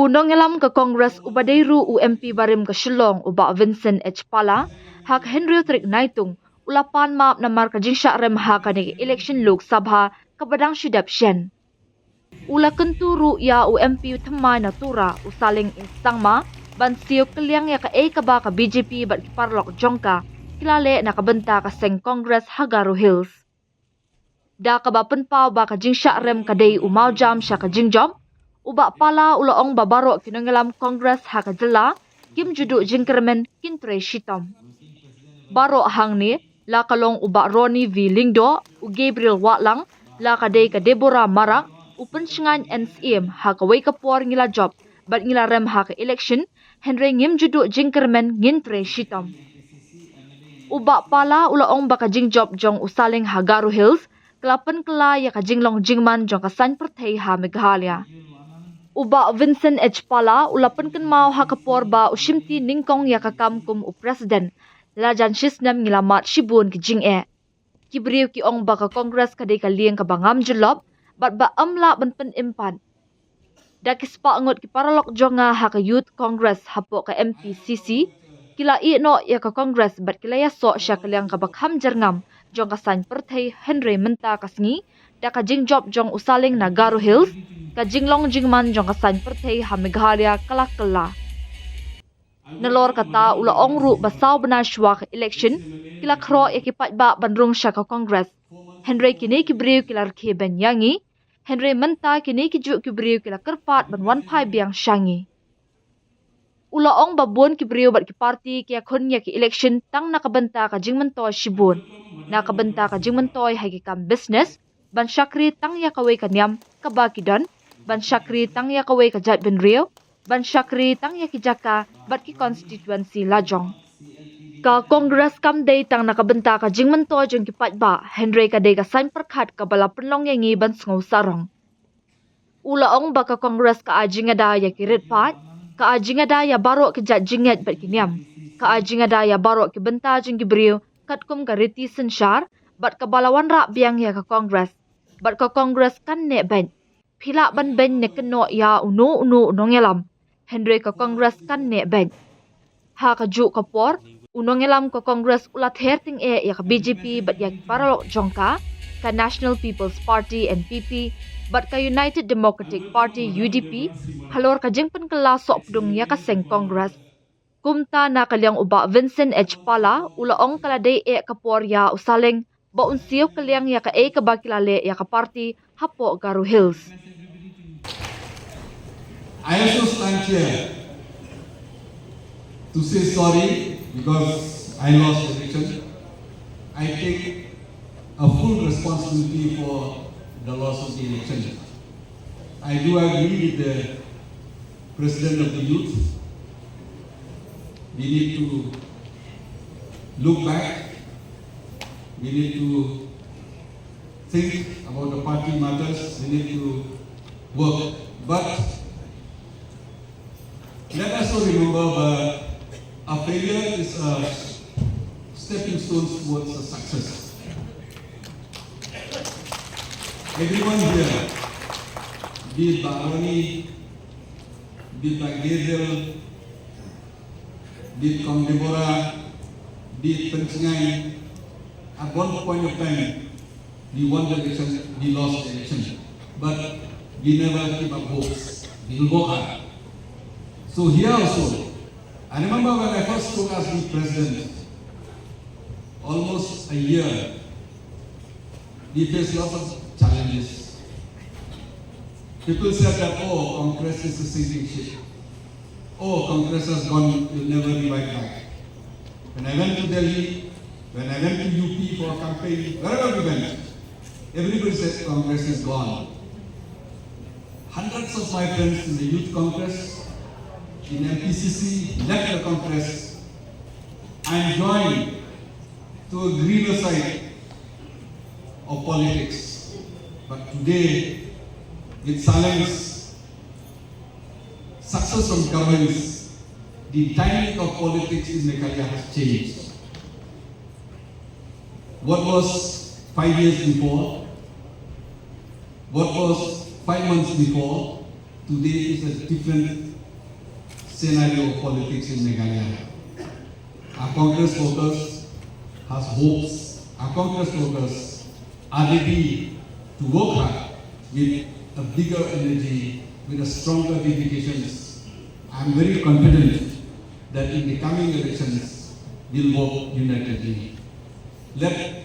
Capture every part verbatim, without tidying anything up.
U nongïalam ka Congress uba dei ruh u M P barim ka Shillong, u Bah Vincent H Pala, ha ka hynriew tarik Naitung, u la pan map namar ka jingshah rem ha kane ka election Lok Sabha kaba dang shu dep shen. U la kyntu ruh ïa u M P thymmai na Tura, u Saleng A Sangma, ban siew kylliang ïa kaei kaba ka B J P bad ki paralok jong ka ki la leh na ka bynta ka seng Congress ha Garo Hills. Da kaba pynpaw ba ka jingshah rem ka dei u mawjam sha ka jingjop, u Bah Pala u la ong ba baroh ki nongïalam Congress ha ka jylla kim ju duh jingkyrmen, kin trei shitom. Baroh hangne, la ka long u Bah Ronnie V Lyngdoh, u Gabriel Wahlang, la ka dei ka Deborah Marak, u pynshngaiñ N C M, ha kawei ka por ngi la jop bad ngi la rem ha ka election, hynrei ngim ju duh jingkyrmen, ngin trei shitom. U Bah Pala u la ong ba ka jingjop jong u Saleng ha Garo Hills ka la pynkylla ïa ka jinglong jingman jong ka saiñ pyrthei ha Meghalaya. U Bah Vincent H Pala u la pynkynmaw ha ka por ba u shimti nyngkong ïa ka kam kum u president, la jan shisnem ngi la mad shibun ki jingeh. Ki briew ki ong ba ka Congress ka dei ka lieng kaba ngam jyllop bad ba ym lah ban pynim pat. Da ki spah ngut ki paralok jong nga ha ka Youth Congress hapoh ka M P C C ki la ïeh noh ïa ka Congress bad ki la ïasoh sha ka liang kaba kham jyrngam jong ka saiñ pyrthei, hynrei mynta ka sngi, da ka jingjop jong u Saleng na Garo Hills, ka jinglong jingman jong ka saiñ pyrthei ha Meghalaya ka la kylla. Nalor kata u la ong ruh ba saw bnai shuwa ka election ki la khroh ïa ki paidbah ban rung sha ka Congress, hynrei kine ki briew ki la rkhie beiñ ïa ngi, hynrei mynta kine ki juh ki briew ki la kyrpad ban wan phai biang sha ngi. U la ong ba bun ki briew bad ki party ki ïakhun ïa ki election tang na ka bynta ka jingmyntoi shibun, na ka bynta ka jingmyntoi ha ki kam business, ban shakri tang ïa kawei ka niam kaba ki don, ban shakri tang ïa kawei ka jaitbynriew, ban shakri tang ïa ki jaka bad ki constituency lajong. Ka Congress kam dei tang na ka bynta ka jingmyntoi jong ki paidbah, hynrei ka dei ka saiñ pyrkhat kaba la pynlong ïa ngi ban sngew sarong. U la ong ba ka Congress ka ai jingïada ïa ki rit paid, ka ai jingïada ïa baroh ki jait jingngeit bad ki niam, ka ai jingïada ïa baroh ki bynta jong ki briew katkum ka riti synshar, bad kaba la wanrah biang ïa ka Congress. Bad ka Congress kan neh beiñ. Phi lah ban beiñ ne kynnoh ïa uno uno u nongïalam, hynrei ka Congress kan neh beiñ. Ha kajuh ka por, u nongïalam ka Congress u la ther tyngeh ïa ka B J P bad ïa ki paralok jong ka, ka National People's Party, N P P, bad ka United Democratic Party, U D P, halor ka jingpynkylla sohpdung ïa ka seng Congress. Kumta na ka liang u Bah Vincent H Pala u la ong ka la dei eh ka por ïa u Saleng ba un siew kylliang ïa kaei kaba ki la leh ïa ka party hapoh Garo Hills. I also stand here to say sorry because I lost the election. I take a full responsibility for the loss of the election. I do agree with the president of the youth. We need to look back. We need to think about the party matters. We need to work. But let us also remember that a failure is a stepping stone towards a success. Everyone here, be it Bah Ronnie, be it Bah Gabriel, be it Kong Deborah, be it Pynshngaiñ, at one point of time, we won the election, we lost the election. But we never give up hopes. We will go hard. So here also, I remember when I first took as the president, almost a year, we faced lots of challenges. People said that, oh, Congress is a sinking ship. Oh, Congress has gone, will never revive back. When I went to Delhi, when I went to U P for a campaign, wherever we went, everybody said Congress is gone. Hundreds of my friends in the Youth Congress, in M P C C, left the Congress and joined to a greener side of politics. But today, with Saleng's success from governance, the dynamic of politics in Meghalaya has changed. What was five years before, what was five months before, today is a different scenario of politics in Meghalaya. Our Congress workers has hopes. Our Congress workers are ready to work hard with a bigger energy, with a stronger dedications. I'm very confident that in the coming elections, we'll work unitedly. Let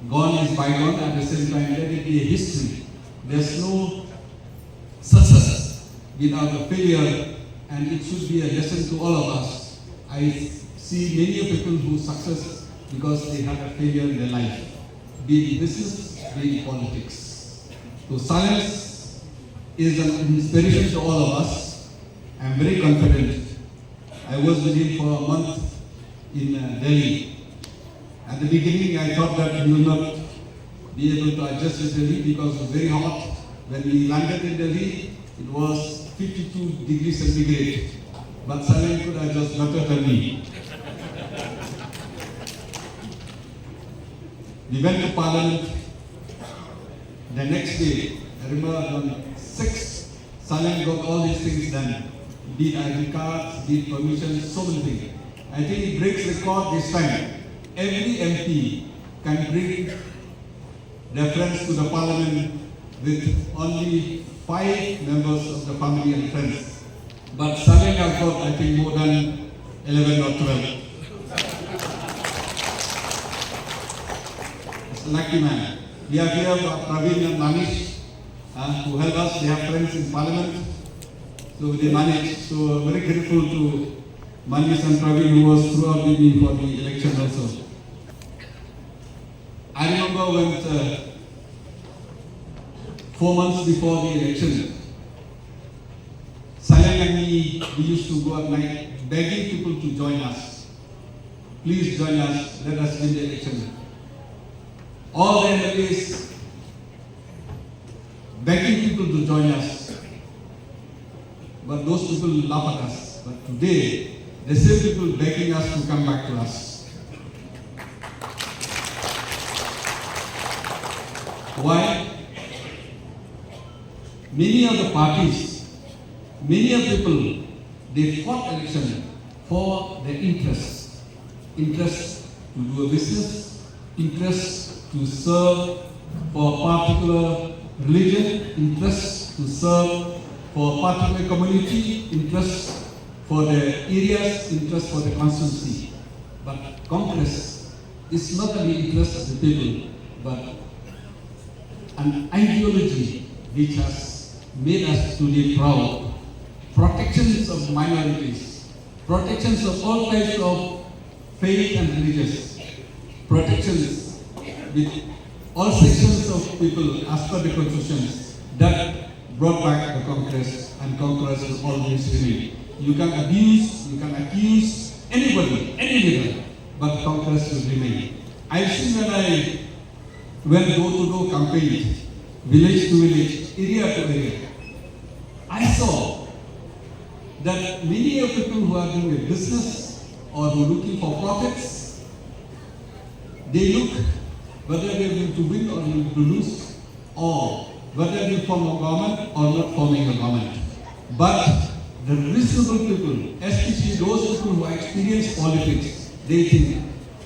gone is bygone, at the same time, let it be a history. There's no success without a failure, and it should be a lesson to all of us. I see many people who success because they had a failure in their life, be it business, be it politics. So Saleng is an inspiration to all of us. I'm very confident. I was with him for a month in uh, Delhi. At the beginning, I thought that he will not be able to adjust with Delhi because it was very hot. When we landed in Delhi, it was fifty-two degrees centigrade. But Saleng could adjust better than me. We went to Parliament the next day. I remember on six, Saleng got all these things done. Be it I D cards, be it permissions, so many things. I think it breaks record this time. Every M P can bring their friends to the Parliament with only five members of the family and friends. But Saleng has got, I think, more than eleven or twelve. It's a lucky man. We have here uh, Praveen and Manish, uh, who help us. They have friends in Parliament, so they manage. So very grateful to Manish and Praveen, who was throughout with me for the election also. I remember when uh, four months before the election, Saleng and me, we used to go at night begging people to join us. Please join us, let us win the election. All the M L As begging people to join us. But those people laugh at us. But today, the same people begging us to come back to us. Why? Many of the parties, many of the people, they fought election for their interests. Interest to do a business, interest to serve for a particular religion, interest to serve for a particular community, interest for the areas, interest for the constituency. But Congress is not only interest of the people, but an ideology which has made us today proud. Protections of minorities, protections of all types of faith and religious, protections with all sections of people as per the constitutions that brought back the Congress, and Congress will always remain. You can abuse, you can accuse anybody, any leader, but Congress will remain. I've seen when I went door to door campaign, village to village, area to area. I saw that many of people who are doing a business or who are looking for profits, they look whether they are going to win or going to lose, or whether they form a government or not forming a government. But the reasonable people, especially those people who experience politics, they think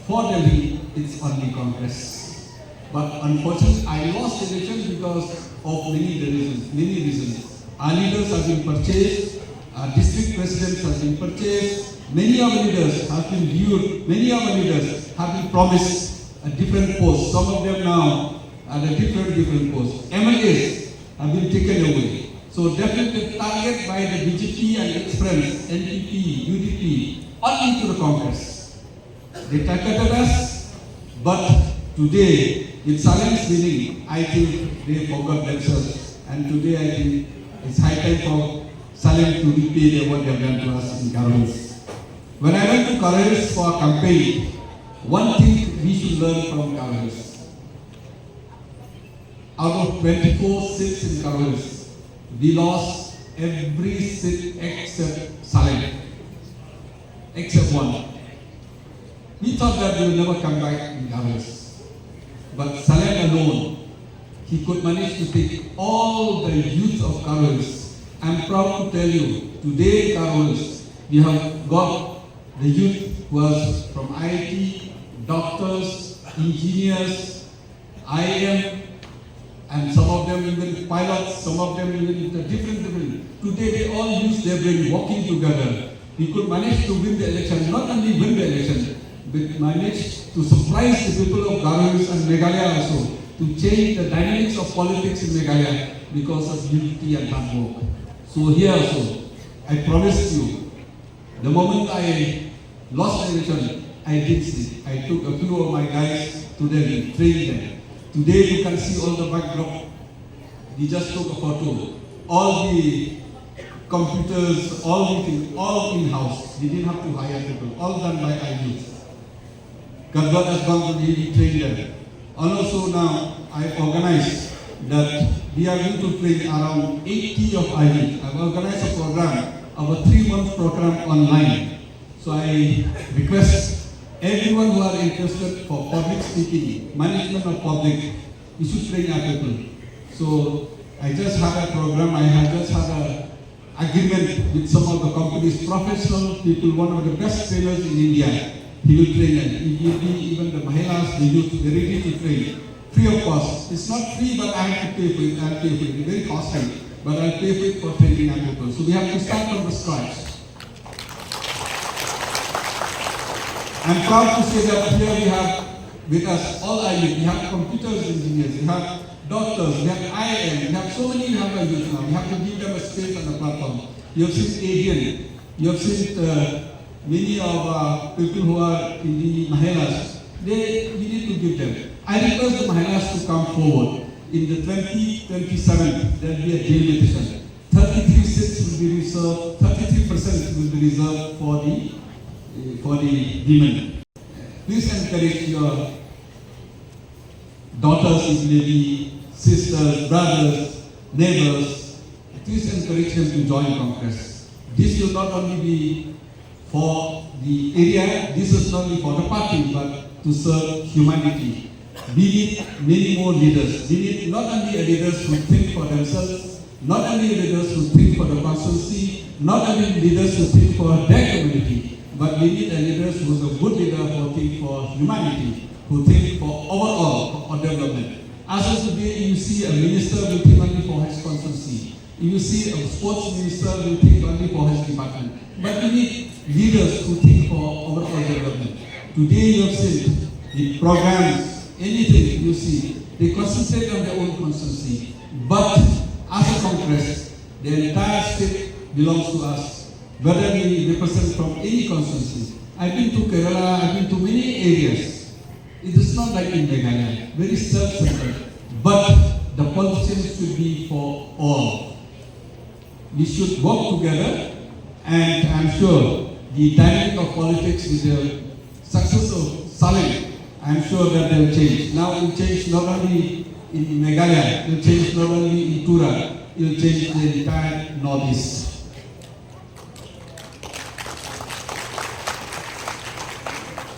for Delhi, it's only Congress. But unfortunately, I lost election because of many reasons, many reasons. Our leaders have been purchased, our district presidents have been purchased, many of our leaders have been lured, many of our leaders have been promised a different post. Some of them now are at a different, different post. M L As have been taken away. So definitely target by the B J P and its friends, N P P, U D P, only to the Congress. They targeted us, but today, with Saleng's winning, I think they forgot themselves. And today, I think it's high time for Saleng to repay their, what they've done to us in Garo Hills. When I went to Garo Hills for a campaign, one thing we should learn from Garo Hills. Out of twenty-four seats in Garo Hills, we lost every seat except Saleng. Except one. We thought that we will never come back in Garo Hills. But Saleng alone, he could manage to take all the youth of Garo Hills I'm proud to tell you, today in Garo Hills, we have got the youth who are from I I T, doctors, engineers, I I M, and some of them even pilots, some of them even the different, different. Today they all use their brain working together. We could manage to win the election, not only win the election, but manage to surprise the people of Garo Hills and Meghalaya also, to change the dynamics of politics in Meghalaya because of unity and hard work. So here also, I promise you, the moment I lost the election, I did this. I took a few of my guys to Delhi, trained them. Today you can see all the backdrop. We just took a photo. All the computers, all the things, all in-house. We didn't have to hire people. All done by our youth. Kadwat has gone to Delhi, trained them. And also now I organize that we are going to train around eighty of our youth. I've organized a program, our three-month program online. So I request everyone who are interested for public speaking, management of public, you should train our people. So I just had a program, I had just had a agreement with some of the companies, professional people, one of the best trainers in India. He will train them. He will be even the mahilas, the youth, they're ready to train. Free of cost. It's not free, but I have to pay for it. I'll pay for it. Very costly, but I'll pay for it for training our people. So we have to start from the scratch. I'm proud to say that here we have with us all our youth. We have computers engineers, we have doctors, we have I I M, we have so many, we have our youth now. We have to give them a space and a platform. You have seen Adrian, you have seen uh, many of uh, people who are in the mahilas. They, we need to give them. I request the mahilas to come forward. In the twenty twenty-seven, there will be a delimitation. Thirty-three seats will be reserved, thirty-three percent will be reserved for the, uh, for the women. Please encourage your daughters, if may be sisters, brothers, neighbors, please encourage them to join Congress. This will not only be for the area, this is not only for the party, but to serve humanity. We need many more leaders. We need not only leaders who think for themselves, not only leaders who think for the constituency, not only leaders who think for their community, but we need a leaders who's a good leader who think for humanity, who think for overall for development. As of today, you see a minister will think only for his constituency. You see a sports minister will think only for his department. But we need leaders who think for overall development. Today you have seen the programs, anything you see, they concentrate on their own constituency. But as a Congress, the entire state belongs to us, whether we represent from any constituency. I've been to Kerala, I've been to many areas. It is not like in Meghalaya, very self-centered. But the politicians should be for all. We should work together, and I'm sure the dynamic of politics with the success of Saleng, I'm sure that they'll change. Now it'll change not only in Meghalaya, it'll change not only in Tura, it'll change the entire Northeast.